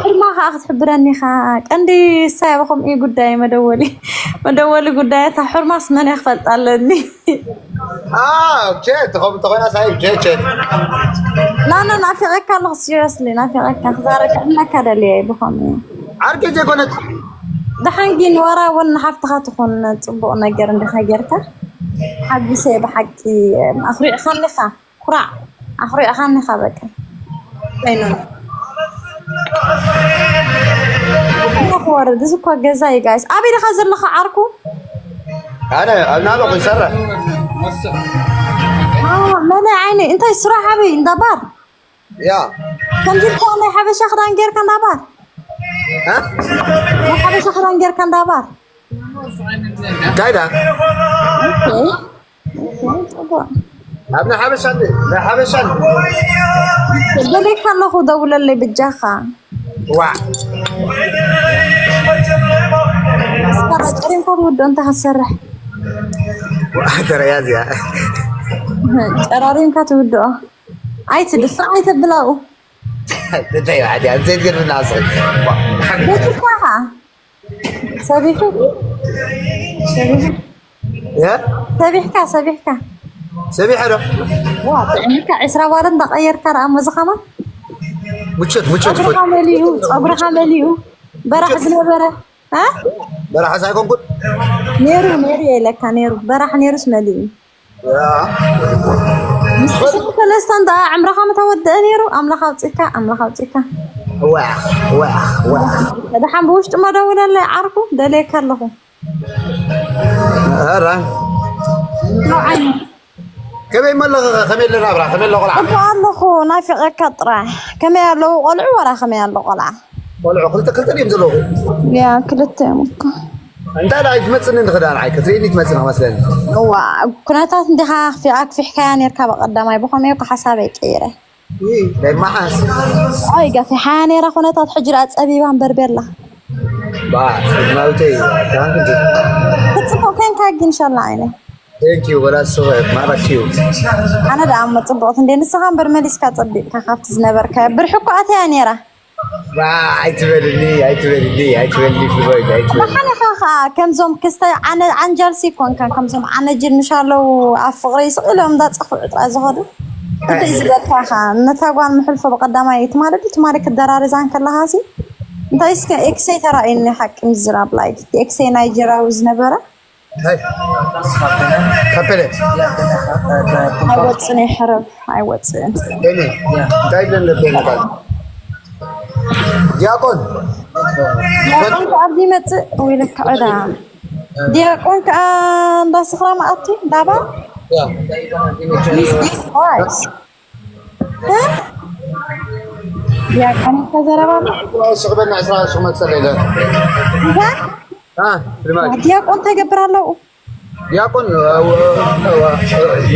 ሕርማ ከዓ ክትሕብረኒ ኢኻ። ቀንዲ ሳይ ኣብ ከምኡ እዩ ጉዳይ መደወሊ መደወሊ ጉዳያት ኣብ ሕርማስ መን እያ ክፈልጣ ኣለኒ። ቼት ተኾይና ሳይ ቼት ቼት ናኖ ናፊቐካ ኣለኹ። ሲሪየስሊ ናፊቐካ ክዛረብ ከዕልለካ ደልየ ብኸምኡ። ዓርቂ ዘይኮነት ደሓን ግን ወራ እውን ንሓፍትኻ ትኾን ጽቡቕ ነገር እንዲኻ ጌርካ ሓጒሰ ብሓቂ። ኣኹሪዕኻኒ ኢኻ። ኩራዕ ኣኽሪዕኻኒ ኻ በቃ። ኣይኖ ክወርድ እዚ እኮ ገዛ እዩ ጋይስ። ኣበይ ዲኻ ዘለኻ ዓርኩ? ኣነ ኣብ ናበ ክንሰርሕ መለ ዓይኒ እንታይ ስራሕ ኣበይ እንዳባር ያ ከምዚ እኮ ናይ ሓበሻ ክዳን ጌርካ እንዳባር እ? ናይ ሓበሻ ክዳን ጌርካ እንዳባር እንታይ ዳ ኣብ ናይ ሓበሻ እንዴ? ናይ ሓበሻ እንዴ? ደሌካ ኣለኹ ደውለለይ ብጃኻ። ዋ እስካ ጨሪምካ ትውዶ እንተ ክትሰርሕ ተረያ እዚኣ ጨራሪምካ ትውድኦ። ኣይትድፍር ኣይተብላኡ። እንታይ ይባዓል እያ ዘይትገርምና ኣስኺ በትኳኻ ሰቢሑ ሰቢሑ እ? ሰቢሕካ ሰቢሕካ ሰቢሐ ዶ ዋ ጥዕምካ ዕስራ ባር እንዳቀየርካ ርኣ መዝኻማ ምቾት ምቾት ጸጉርኻ መሊኡ ጸጉርኻ መሊኡ በራሕ ዝነበረ እ? በረሓ ሳይኮንኩን ነይሩ ነይሩ የለካ ነይሩ በራሕ ነይሩስ መሊኡ ያ ሰለስተ እንዳ ዕምረኻ ምተወደአ ነይሩ ኣምላኽ ኣውፅካ ኣምላኽ ኣውፅካ ዋኽ ዋኽ ዋኽ ደሓን ብውሽጢ መደውለለይ ዓርኩ ደልየካ ኣለኹ ኧረ ካብ ዓይኒ ከመይ መለኸ ከመይ ኣለና ብራ ከመይ ኣሎ ቆልዓ እኮ ኣለኹ ናፊቐካ ጥራይ ከመይ ኣለዉ ቆልዑ ወላ ከመይ ኣሎ ቆልዓ ቆልዑ ክልተ ክልተ ድዮም ዘለኹ ያ ክልተ እዮም እኮ እንታይ ዳ ኣይትመፅኒ ንኽዳን ዓይ ክትርእኒ ትመፅኒ ክመስለኒ እዋ ኩነታት እንዲኻ ኣክፊ- ኣክፊሕካያ ነርካ ብቐዳማይ ብኸመይ እኮ ሓሳበይ ቀይረ ይህ ናይ መዓስ ኣይ ገፊሓያ ነይራ ኩነታት ሕጂ ደኣ ፀቢባ እምበር ቤላ ባ ስድማዊተይ ታንክ ክትፅቡቕ ኮንካ ግን ሻላ ዓይነ Thank you ወላ ስኸ ማራኪ እዩ ኣነ ደኣ እሞ ፅቡቕቲ እንዴ ንስኻ እምበር መሊስካ ፀቢቕካ ካብቲ ዝነበርካዮ ብርሕኮ ኣትያ ነይራ ባ ኣይትበልኒ ኣይትበልኒ ኣይትበልኒ ፍልቦይ ኣይትበልኒ ብሓንኻ ከዓ ከምዞም ክስተ ዓነ ዓንጃልሲ ይኮንካ ከምዞም ዓነጅል ምሽ ኣለዉ ኣብ ፍቕሪ ስቕ ኢሎም እንዳፀኽዑ ጥራይ ዝኸዱ እንታይ ዝበልካኻ ነታ ጓል ምሕልፎ ብቐዳማይ ትማሊ ትማሊ ክደራርዛ እንከለኻሲ እንታይ እስከ ኤክሰይ ተራእየኒ ሓቂ ምዝራብ ላይክ ኤክሰይ ናይጀራዊ ዝነበረ ሃይ ካፔለ ኣይወፅን ይሕረብ ኣይወፅን ኔ እንታይ ብለን ነበር ነቃል ዲያቆን ዲያቆን ከ ኣብዚ ይመፅእ ወይ ለካ ዕዳ ዲያቆን ከዓ እንዳ ስኽራ መኣቱ እንዳባ ዲያቆን ከዘረባ ሽቕበና ዕስራ ሽቕ መፀለለ እንታይ ዲያቆን እንታይ ገብር ኣለዉ ዲያቆን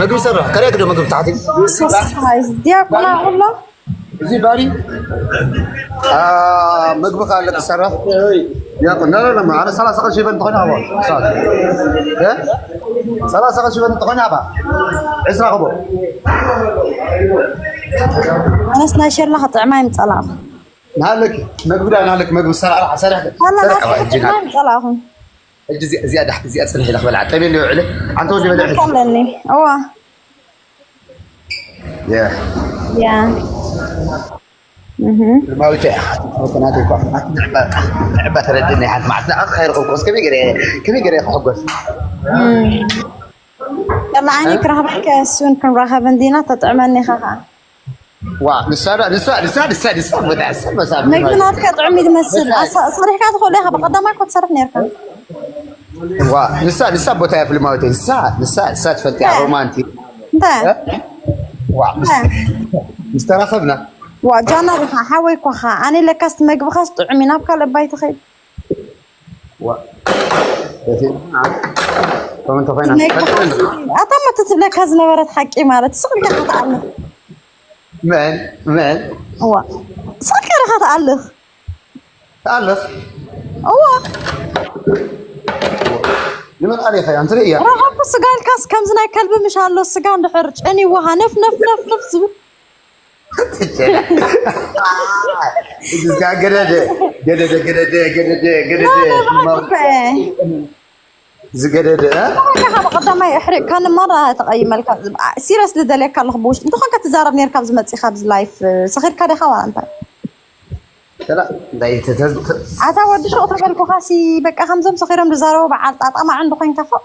መግቢ ሰራ ከሪያ ግደ መግቢ ታሕቲ ዲያቆን ኣቁሎ እዚ ባሪ መግቢ ካለ ትሰራ ዲያቆን ላ ላ ላ ኣነ ሰላሳ ቅርሺ ይበል እንተኾይኑ ኣባ ሰላሳ ቅርሺ ይበል እንተኾይኑ ኣባ ዕስራ ክቦ ኣነስ ናይ ሸላ ክጥዕማ ይምፀላኹ ናለኪ መግቢ ዳ ናለኪ መግቢ ሰራ ሰራ ላ ሸላ ይምፀላኹ ሕጂ እዚኣ ዳሕቲ እዚኣ ፅንሕ ኢላ ክበልዓ ጠብየ እንዲ ውዕለ ኣንተ ወዲ በልዕ ኣለኒ እዋ ያ ማዊተ ኢኻ ናተይ እኳ ንዕባ ተረድኒ ሓንቲ መዓልቲ ንዓኺ ከይረኸብኩስ ከመይ ገይረ ከመይ ገይረ ክሕጎስ ከላ ዓይኒ ክረኽበካ እሱን ክንራኸብ እንዲና ተጥዕመኒ ኢኻ ከዓ ዋ ንሳ ንሳ ንሳ ንሳ ንሳ ቦታ ንሳ መሳ ምግቢ ናትካ ጥዑም እዩ ዝመስል ኣሳ- ሰሪሕካ ትኽእሉ ኢኻ ብቐዳማይ እኮ ትሰርሕ ነርካ ዋ ንሳ ንሳ ቦታ እያ ፍልማዊት ንሳ ንሳ ንሳ ትፈልጥ እያ ሮማንቲ እንታይ ዋ ምስ- ምስ ተራኸብና ዋ ጃና ዲኻ ሓወይ እኮ ኻ ኣነ ለካስ መግብኻስ ጥዑም እዩ ናብ ካልእ ባይ ትኸይድ ዋ እቲ ከምኡ እንተኾይና ኣታ እሞ ትትብለካ ዝነበረት ሓቂ ማለት ስቕ ኢልካ ክትኣልኽ መን መን እዋ ስቕ ኢልካ ዲኻ ትኣልኽ ትኣልኽ እዋ ንመን ኣሊኻ እያ እንትርኢ እያ ረኸብኩ ስጋ ኢልካስ ከምዚ ናይ ከልቢ ምሽ ኣሎ ስጋ እንድሕር ጨኒዎ ሃነፍ ነፍ ነፍ ነፍ ዝብል እዚጋ ገደደ ገደደ ገደደ ገደደ ገደደ No, no, no, okay. ዝገደደ እ? ንኾንካ ካብ ቀዳማይ ኣሕሪቕካኒ ማራ ተቐይመልካ። ሲሪየስ ልደልየካ ኣለኹ ብውሽጢ። እንተኾንካ ትዛረብ ነርካ ኣብዚ መፂኻ ኣብዚ ላይፍ ሰኺርካ ዲኻ ዋላ እንታይ? ተላ እንታይ ተተዝ ኣታ ወዲ ሹቕ ተበልኩኻሲ በቃ ከምዞም ሰኺሮም ዝዛረቡ በዓል ጣጣ ማዕን ዶ ኮይንካ ፎ?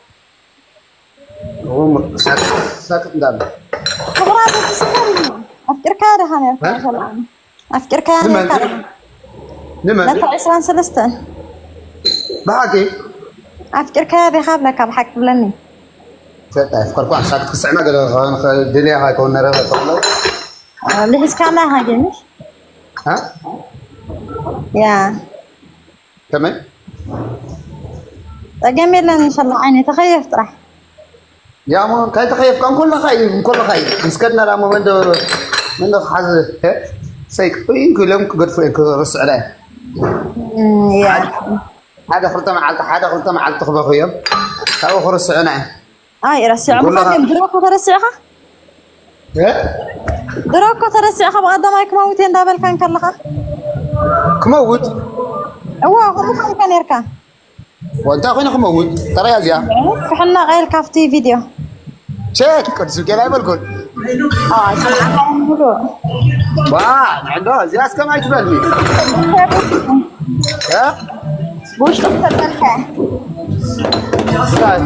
ሳቅጥ እንዳለ ክብራ በቲ ስፈር እዩ። ኣፍቂርካያ ዲኻ ነርካ እ? ሰላም? ኣፍቂርካያ ንመን? ነርካ ዲኻ? ንመን? ነታ ዕስራን ሰለስተን ብሓቂ ኣፍቂርካያ ዲኻ ብለካ ብሓቂ ብለኒ። ሰጣ ፍቅርኳ ሳቅጥ ክስዕማ ገለ ድልያ ሃይኮን ነረ ተብሎ ልሒዝካላ ኢኻ ጌምሽ? እ? ያ ከመይ? ጸገም የለን። እንሻላ ዓይነ ተኸየፍ ጥራሕ። ያሞ እንታይ ተኸየፍካ? እንኮለኻ እዩ፣ እንኮለኻ እዩ። ምስ ከድና ዳሞ መንዶ መንዶ ክሓዝ እ? ሰይቅ ኢንኩ ኢሎም ክገድፉ እዮም፣ ክርስዑ ዳ እም፣ ያ ሓደ ክልተ መዓልቲ ሓደ ክልተ መዓልቲ ክበኹ እዮም። ካብኡ ክርስዑና እዮም። ኣይ ረሲዖም ኩላኻ- ድሮ እኮ ተረሲዕኻ እ? ድሮ እኮ ተረሲዕኻ ብቐዳማይ ክመውት እየ እንዳበልካ እንከለኻ ክመውት እዋ ከምኡ ከምከ ነርካ ወንታ ኮይነ ክመውት ተራያ እዚኣ ክሕናቐ ኢልካ ኣብቲ ቪድዮ ሸት ቅዱስ ሚካኤል ኣይበልኩን። ኣዋ ሰምዓኻ ሙሉ ዋ ንዕዶ እዚኣ እስከም ኣይትበልኒ እ? ብውሽጢ ክፈጠርካ ስታይ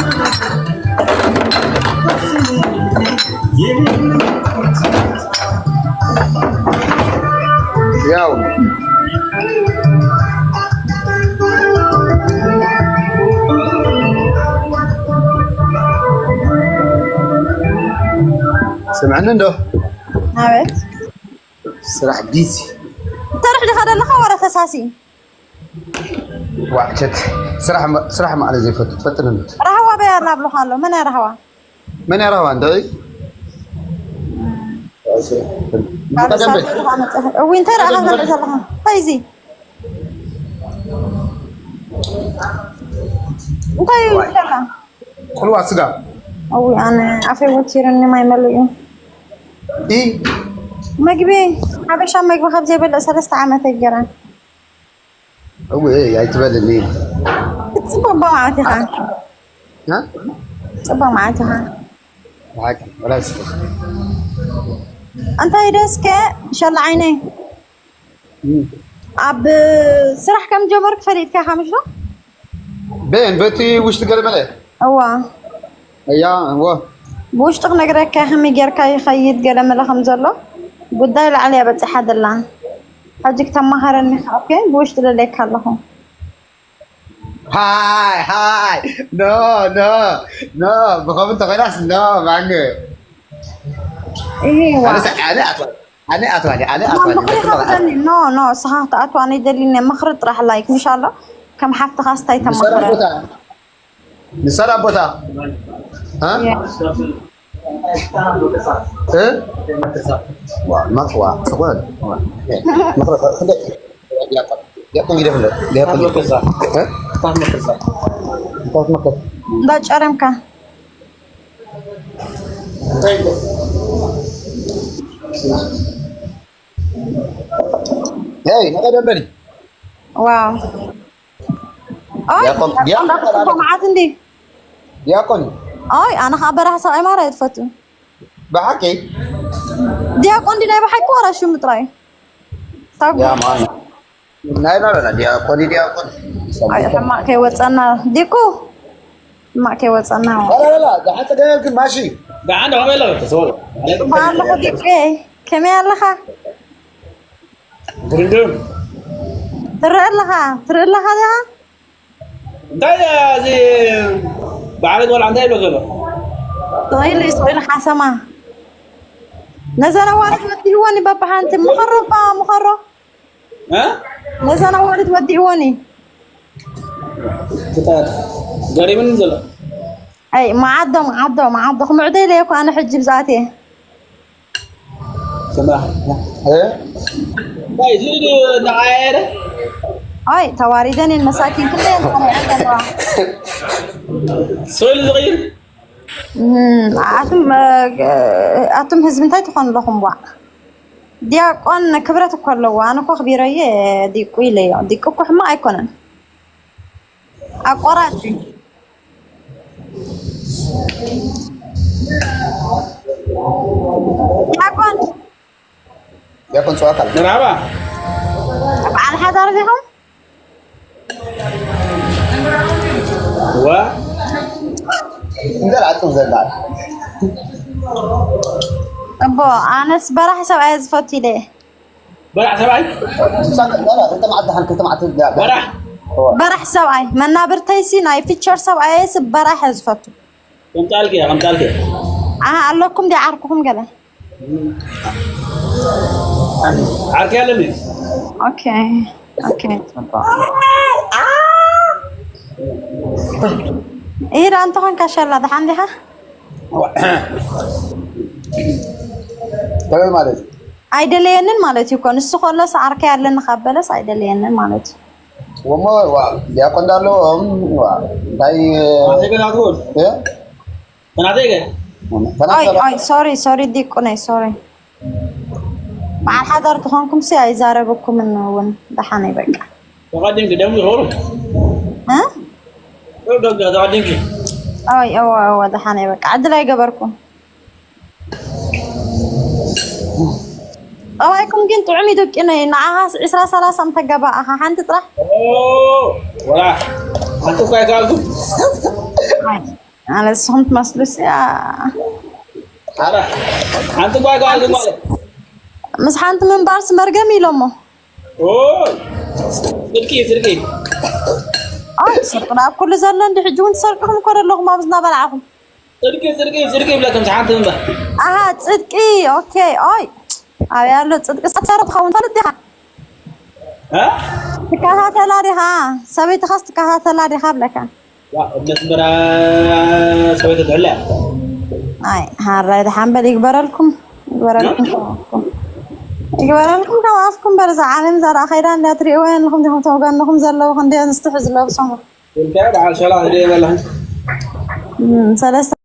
ያው ስምዕኒ እንዶ ኣቤት ስራሕ ቢዚ ተርሕ ዲኻ ዘለኻ ወረ ፈሳሲ ዋዕቸት ስራሕ መ- ስራሕ ማዕለ ዘይፈቱ ትፈጥን እንዶ ራህዋ በያ እናብሉኻ ኣሎ መን እያ ራህዋ መን እያ ራህዋ እንዶ እዊ እንታይ ረኣኻ ትርኢ ዘለኻ እንታይ እዚ እንታይ እዩ ይበላ ኩልዋ ስጋ እዊ ኣነ ኣፈይ ወቲርኒ ማይ መሉ እዩ ኢ መግቢ ሓበሻ መግቢ ካብ ዘይበልዕ ሰለስተ ዓመት ኣይገራን እው ኣይትበልኒ ጽቡቅ መዓት ኢኻ እ? ጽቡቅ መዓት ኢኻ ብሓቂ ወላ ስጋ እንታይ ደስከ ሸላ ዓይነይ ኣብ ስራሕ ከም ጀመርክ ፈሊጥካ ኢኻ ምሽ ዶ በን በቲ ውሽጢ ገለ መለ እዋ እያ እዎ ብውሽጢ ክነግረካ ከመይ ጌርካ ይኸይድ ገለ መለ ከም ዘሎ ጉዳይ ላዕሊ እያ በፂሓ ዘላ ሕጂ ክተማሃረኒ ኦኬ ብውሽጢ ደለየካ ኣለኹ ሃይ ሃይ ኖ ኖ ኖ ብኸም እንተኾይናስ ኖ ማን ይሄዋ ኣነ ኣትዋኒ ኣነ ኣትዋኒ ኣነ ኣትዋኒ ኖ ኖ ስኻ ክትኣትዋ ነይደሊኒ ምኽሪ ጥራሕ ላይክ ምሽ ኣሎ ከም ሓፍትኻ ስታይ ንሰራ ተማሃረ ቦታ ንሰራ ቦታ እ? እ? ዋ ማኽዋ ጽጓል ዋ ማኽዋ ክንደይ ዲያቆን ዲያቆን ግደፍ እንደ ዲያቆን እ? እንዳጨረምካ ሄይ ንቐደም በሊ ዋው ኦይ ዲያቆን- ዲያቆን ዲያቆን መዓት እንዲ ዲያቆን ኦይ ኣነ ከዓ በራሕ ሰብኣይ ማራ እየ ትፈቱ ብሓቂ ዲያቆን እንዲ ናይ ብሓቂ ወራ ሽሙ ጥራይ ታጉ ያ ማን ናይ ናበላ ዲያቆን ዲያቆን ኣይ ሕማቅ ከይወፀና ዲቁ ሕማቅ ከይወፀና ላላላ ዝሓፀ ገበርክን ማሺ ደሓን ዶ ከመይ ኣለኹ ተሰወሩ ባለኹ ዲቁ ከመይ ኣለኻ ድርድም ትርኢ ኣለኻ ትርኢ ኣለኻ ዲኻ እንታይ እዚ በዓል ቆልዓ እንታይ ይብሎ ዘሎ ስቕ ኢሉ እዩ ስቕ ኢሉ ሓሰማ ነዘን ኣዋልድ ወዲእወን እዩ በብሓንቲ ምኸሮ እባ ምኸሮ እ? ነዘን ኣዋልድ ወዲእወን እዩ ክታት ገሪምን ዘሎ ኣይ መዓዶ መዓዶ መዓዶ ክምዕዶ ኢለ እኮ ኣነ ሕጂ ብዛት እየ ስማ እንታይ እዚ ድዩ እናዓያየረ ኣይ ተዋሪደን እየን መሳኪን ክንደየን ተዋሪዐን ዘለዋ ስእሊ ዝቕይር እም፣ ኣቱም ኣቱም ህዝቢ እንታይ ትኾኑ ኣለኹም ቧዕ ዲያቆን ክብረት እኮ ኣለዎ። ኣነ እኮ ኣኽቢረዮ ዲቁ ኢለዮ። ዲቁ እኮ ሕማቕ ኣይኮነን። ኣቋራጭ እዩ። ዲያቆን ዲያቆን ጽዋካል መርሓባ። በዓል ሓዳር ዲኹም? ዋ እንዘር ዓጽም ዘባል እቦ ኣነስ በራሕ ሰብኣየ ዝፈቱ ኢለ እየ። በራሕ ሰብኣይ ክልተ መዓልቲ ሓን ክልተ መዓልቲ በራሕ በራሕ ሰብኣይ መናብርተይሲ ናይ ፊቸር ሰብኣየስ በራሕ እየ ዝፈቱ። ከምጣልኪ ከምጣልኪ ኣሃ ኣለኩም ዲ ዓርኩኹም ገለ ዓርኪ ኣለኒ። ኦኬ ኦኬ ጽቡቅ። ኢድ ኣንተ ኾንካ ሸላ ደሓን ዲኻ? ከመይ ማለት እዩ? ኣይደለየንን ማለት እዩ እኮ ንሱ ከሎስ ዓርከይ ኣለኒ ካብ በለስ ኣይደለየንን ማለት እዩ። ወሞ ዋ ዲያቆን እንዳለዎም ዋ እንታይ ኣንተ ገና ትወል እ? ተናተይ ገ ኦይ ኦይ ሶሪ ሶሪ ዲቁነይ ሶሪ። በዓል ሓዳር ተኾንኩም ሲ ኣይዛረበኩምን እውን ደሓነይ በቃ። ተቐዲምኪ ደም ይኸሩ እ? ደጋ ተቐዲምኪ ኦይ እወ እወ ደሓነይ በቃ ዕድል ኣይገበርኩም። ጠባይኩም ግን ጥዑም እዩ ደቂነይ ንዓኻስ ዕስራ ሰላሳ እንተገባእኻ ሓንቲ ጥራሕ ወላ ሓንቲ እኳ ኣይከኣልኩም ኣነ ንስኹም ትመስሉ ሲ ሓንቲ እኳ ኣይከኣልኩም ማለት ምስ ሓንቲ ምንባርስ መርገም ኢሎሞ ስርቂ ስርቂ ኣይ ስርቂ ኣብ ኩሉ ዘሎ እንዲ ሕጂ እውን ትሰርቅኹም እኮ ዘለኹም ኣብዚ እናበላዕኹም ስርቂ ስርቂ ስርቂ ይብለኩም ሓንቲ ምንባር ኣሃ ጽድቂ ኦኬ ኦይ ኣበይ ኣሎ ጽድቂ ሳትሰሩ ትኸውን ትፈልጥ ዲኻ ትከታተላ ዲኻ ሰበይትኻስ ትከታተላ ዲኻ ብለካ እብነት ምራ ሰበይተ ትሕለ ኣይ ሃራይ ደሓን በል ይግበረልኩም ይግበረልኩም ይግበረልኩም ካብ ኣፍኩም በል እዛ ዓለም እዛ ደኣ ከይዳ እንዳ ትሪእዎ ኣለኹም ዲኹም ተወገንኹም ዘለዉ ክንደይ ኣንስትሑ ዝለብሶም ውልቀ በዓል ሸላ ህደ የበላን ሰለስተ